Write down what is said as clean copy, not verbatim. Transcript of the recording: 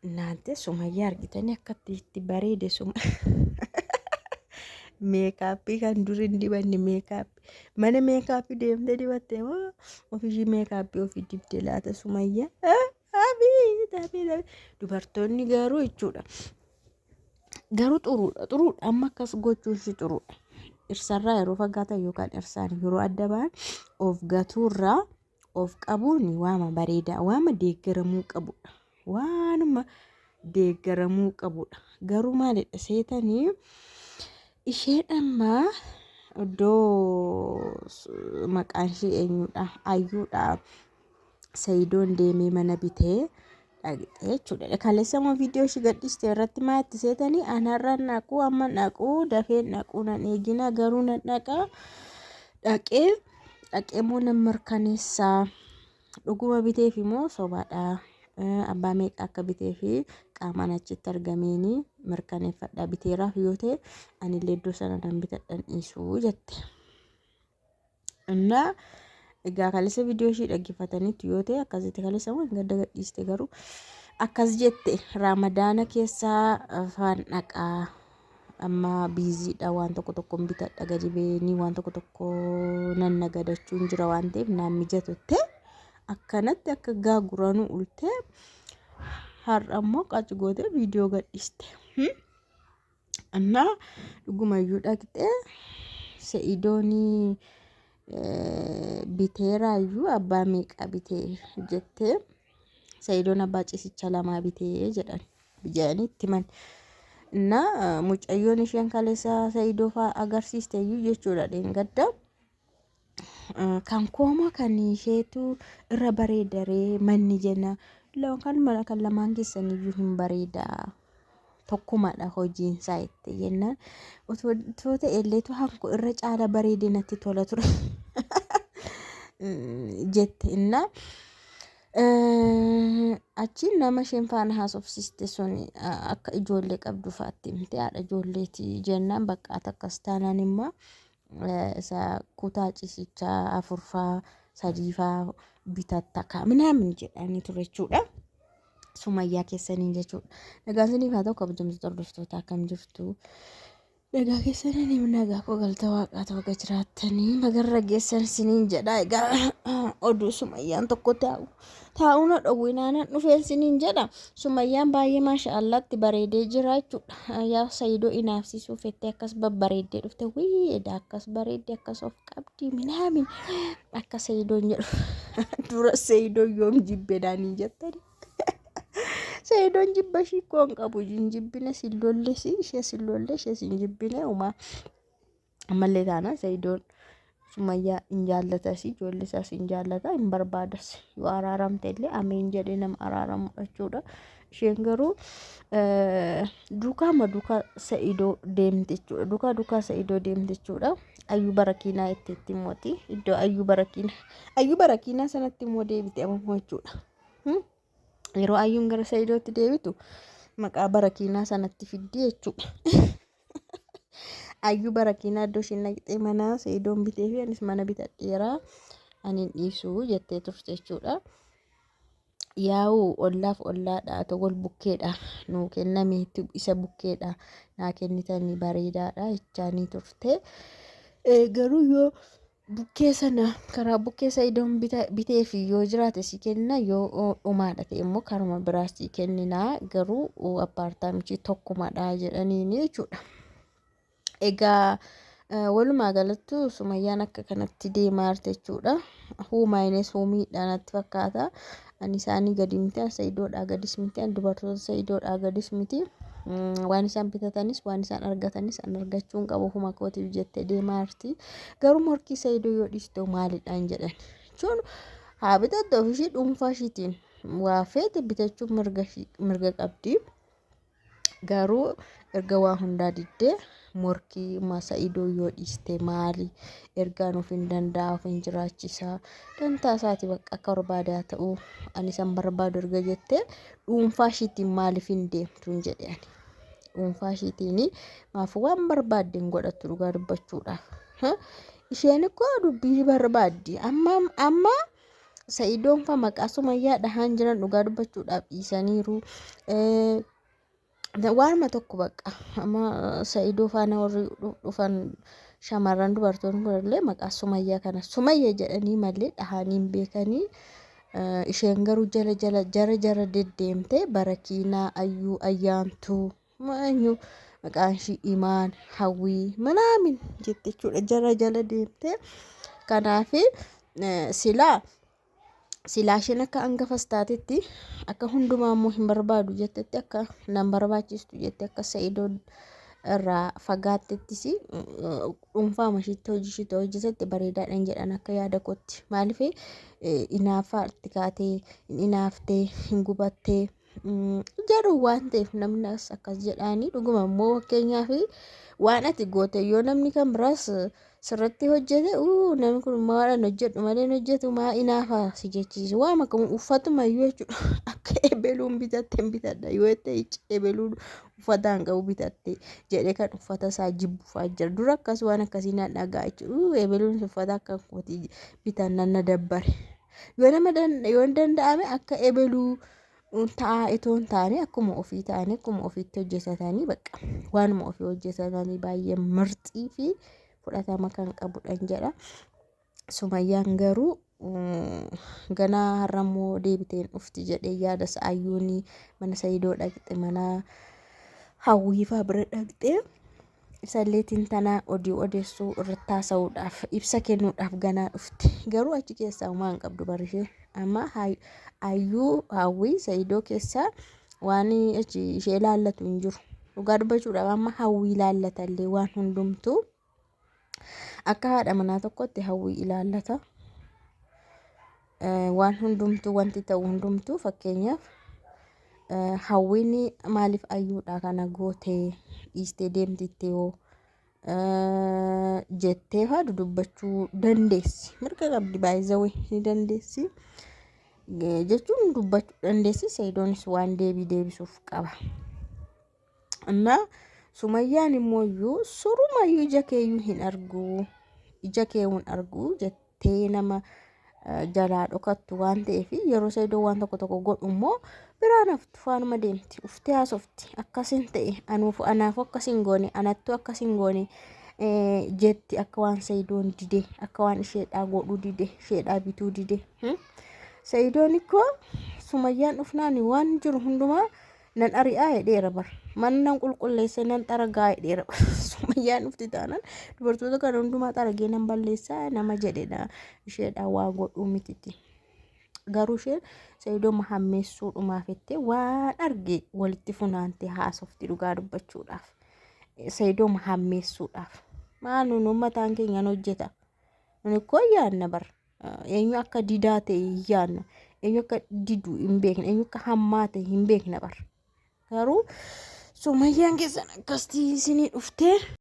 Naante Sumayyaa argitanii akkatti itti bareede suma meekaappii kan dur hin dibanne meekaappii mana meekaappii deemtee dibatte moo ofishii meekaappii ofii dibde laata Sumayyaa? Abiit abiit abiit dubartoonni garuu jechuudha. Garuu xuruudha xuruudha amma akkas gochuun ishii xuruudha. Irsarraa yeroo fagaatan yookaan irsaan yeroo adda ba'an of gatuurraa of qabuun waama bareedaa waama deeggaramuu qabudha. Waanuma deeggaramuu qabudha. Garuu maalidha seetanii isheen amma iddoo maqaan ishee eenyudha ayyuudha sayidoon deemee mana bitee dhaqxe jechuudha. Kaleessa immoo viidiyoo ishii gadhiiste irratti maa itti seetanii an har'a dhaquu amma dhaquu dafee dhaquu nan eegina garuu nan dhaqa dhaqee dhaqee immoo nan mirkaneessaa dhuguma biteef immoo sobaadha. Abbaa meeqa akka bitee fi qaamaan achitti argameeni mirkaneeffadha biteeraaf yoo ta'e anillee iddoo sana nan bitadhan dhiisuu jette. Innaa egaa kaleessa viidiyoo ishii dhaggeeffataniitu yoo ta'e akkasitti kaleessa waan gadda gadhiiste garuu akkas jette raamadaana keessaa afaan dhaqaa amma biiziidha waan tokko tokko bitadha gadi ba'eenii waan tokko tokko nan nagadachuun jira waan ta'eef naan mijatutte akkanatti akka gaaguranuu ultee har'a immoo qaci gootee viidiyoo gadhiiste. Innaa dhugumayyuu dhaqxee Se'idoonii biteeraayyuu abbaa meeqa bitee jettee Se'idoon abbaa ciisicha lamaa bitee jedhan jedhanii itti himan. Innaa mucayyoon isheen kaleessa Se'idoo fa'aa agarsiiste iyyuu jechuudha dheengadda. Kan koomoo kan isheetu irra bareedaree manni jenna. Kan mana kan lamaan keessaniyyuu hin bareedaa. Tokkumadha hojiin isaa itti jennaan. Otoo ta'e illeetu hanko irra caala bareedee natti tola ture. Jette innaa. Achiin nama isheen faana haasofsiiste sun akka ijoollee qabdu fa'aatti himte haadha ijoolleeti jennaan bakka akkas taanaan immoo isa kutaa ciisichaa afurfaa sadiifaa bitatta kaa minaamin jedhanii ture jechuudha. Sumayyaa keessaniin jechuudha. Nagaan isiniif haa ta'u kabajamtoota hordoftoota akkam jirtu. Nagaa keessaniin nagaa koo galta waaqaa ta'u ga jiraattanii bagarra geessan isiniin jedha. Egaa oduu sumayyaan tokko taa'u taa'uu na dhowwinaanan dhufeen siniin jedha. Sumayyaan baay'ee maasha Allaatti bareedee jira jechuudha. Yaa Sayidoo inaafsisuu fettee akkas babbareeddee dhufte wii edaa akkas bareedde akkas of qabdi minaamin akka Sayidoon jedhu dura Sayidoon yoom jibbe naan hin jettani. Sayidoon jibba ishii koo hin qabu hin jibbine sin lollesi ishee sin lolle ishee sin jibbine umaa ammallee taanaan Sayidoon Sumayyaa hin jaallatas ijoollee isaas hin jaallata hin barbaadas yoo araaramte illee ameen jedhee nama araaramu jechuudha. Isheen garuu duukaama duukaa Sa'idoo deemte jechuudha. Duukaa duukaa Sa'idoo deemte jechuudha. Ayyuu barakiinaa itti itti immooti iddoo ayyuu barakiinaa ayyuu barakiinaa sanatti immoo deebite ammoo jechuudha. Yeroo ayyuun gara Sa'idootti deebitu maqaa barakiinaa sanatti fiddi jechuudha. Ayyuu barakiinaa iddoo isheen dhaqxee mana Sa'idoon bitee fi anis mana bitadheera ani hin dhiisu jettee turte jechuudha. Yaa'u ollaaf ollaadha ta'u wal bukkeedha nuu kenname isa bukkeedha naa kennitanii bareedaadha jechaanii turte. Garuu yoo bukkee sana karaa bukkee sa'idoon bitee fi yoo jiraate si kenna yoo dhumaadha ta'e immoo karuma biraa si kennina garuu appaartaamichi tokkumadha jedhaniini jechuudha. Egaa walumaa galattu Sumayyaan akka kanatti deemaa jirti jechuudha. Huumaayines huumiidha natti fakkaata. Ani isaanii gadi miti, ani sa'idoodhaa gadis miti, ani dubartoota sa'idoodhaa gadis miti. Waan isaan bitatanis waan isaan argatanis an argachuu hin qabu ofuma kootiif jettee deemaa jirti. Garuu morkii Sa'idoo yoo dhiiste maalidhaan jedhan. Jechuun haa bitattu ofishii dhuunfaa ishiitiin waa feete bitachuu mirga qabdi. Garuu erga waa hundaa diddee morkii ma Sa'idoo yoo dhiiste maali? Ergaan of hin danda'a of hin jiraachisa. Dantaa isaati bakka akka barbaade haa ta'u. Ani isan barbaadu erga jettee dhuunfaa ishiitiin maaliif hin deemtuun jedhe ani. Dhuunfaa ishiitiin maaf waan barbaadde hin godhattu dhugaa dubbachuudhaaf. Isheen ikkoo dubbii barbaaddi. Amma amma Sa'idoon fa maqaa Sumayyaa dhahaan jiran dhugaa dubbachuudhaaf dhiisaniiru. Waanuma tokko bakka amma Sa'idoo faana warri dhufan shamarran dubartoonni kunillee maqaa Sumayyaa kana Sumayya jedhanii malee dhahanii hin beekanii. Isheen garuu jala jala jara jara deddeemtee barakiinaa ayyuu ayyaantuu eenyu maqaan ishii imaan hawwii manaamin jette jechuudha jara jala deemtee. Kanaaf silaa Silaa isheen akka angafas taatetti akka hundumaa immoo hin barbaadu jettetti akka nan barbaachistu jette akka Sa'idoo irraa fagaattettis dhuunfaama ishiitti hojii ishiitti hojjetette bareedaadhaan jedhan akka yaada kootti. Maaliif inaaffaa itti kaatee hin inaaftee hin gubattee jedhu waan ta'eef namni as akkas jedhaanii dhuguma immoo fakkeenyaaf waan ati goote yoo namni kan biraas sirratti hojjete uu namni kun maadhaan hojjedhu malee hin hojjetu maa inaafa si jechiisu waan akkamu uffatuma iyyuu jechuudha akka ebeluun bitatte hin bitadha yoo jette icci ebeluun uffata hin qabu bitatte jedhee kan uffata isaa jibbufaa jira dura akkas waan akkasii nan dhagaa jechuudha uu ebeluun uffata akka kooti bitan nan na dabbare Yoo nama yoo danda'ame akka ebeluu ta'aa itoo hin taane akkuma ofii ta'anii akkuma ofiitti hojjetatanii bakka waanuma ofii hojjetatanii baay'ee mirxii fi fudhatama kan qabudhan jedha. Sumayyaan garuu ganaa har'ammoo deebiteen dhufti jedhee yaada sa'ayyuun mana Sayidoo dhaqxe mana hawwiifaa bira dhaqxe. Isallee tintanaa oduu odeessuu irratti haasa'uudhaaf ibsa kennuudhaaf ganaa dhufti. Garuu achi keessaa homaa hin qabdu barishee. Amma ayyuu hawwii Sa'idoo keessaa waan achi ishee ilaallatu hin jiru. Dhugaa dubbachuudhaaf amma hawwii ilaallatallee waan hundumtuu akka haadha manaa tokkotti hawwii ilaallata. Waan hundumtuu wanti ta'u hundumtuu fakkeenyaaf hawwiin maaliif ayyuudha kana gootee dhiistee deemtitti yoo jettee faa dudubbachuu dandeessi. Mirga qabdi baay'izawee ni dandeessi. Jechuun dubbachuu dandeessi. Sayidoonis waan deebii deebisuuf qaba. Innaa Sumayyaan immoo iyyuu surumayyuu ija keeyyuu hin argu ija kee hin argu jettee nama jalaa dhokattu waan ta'eef yeroo Saidoo waan tokko tokko godhu immoo biraan haftu faanuma deemti uftee haasofti akkasin ta'e anuuf anaaf akkas hin goone anattu akkas hin goone jetti akka waan Saidoon dide akka waan isheedhaa godhuu dide isheedhaa bituu dide. Saidoon ikkoo Sumayyaan dhufnaan waan jiru hundumaa Nan ari'aa jedheera bar. Mana nan qulqulleessa nan xaragaa jedheera bar. Sumayyaan dhufti taanaan dubartoota kana hundumaa xaragee nan balleessaa nama jedhedha. Isheedhaa waa godhuu mititi. Garuu isheen Sa'idooma hammeessuudhumaaf jettee waan arge walitti funaantee haasofti dhugaa dubbachuudhaaf. Sa'idooma hammeessuudhaaf. Maal nuun mataan keenyaan hojjeta. Nuni koo yaadna bar. Eenyu akka didaa ta'e hin yaadna. Eenyu akka didu hin beekna. Eenyu akka hammaa ta'e hin beekna bar. Garuu sumayyaan keessan akkasii isinii dhuftee.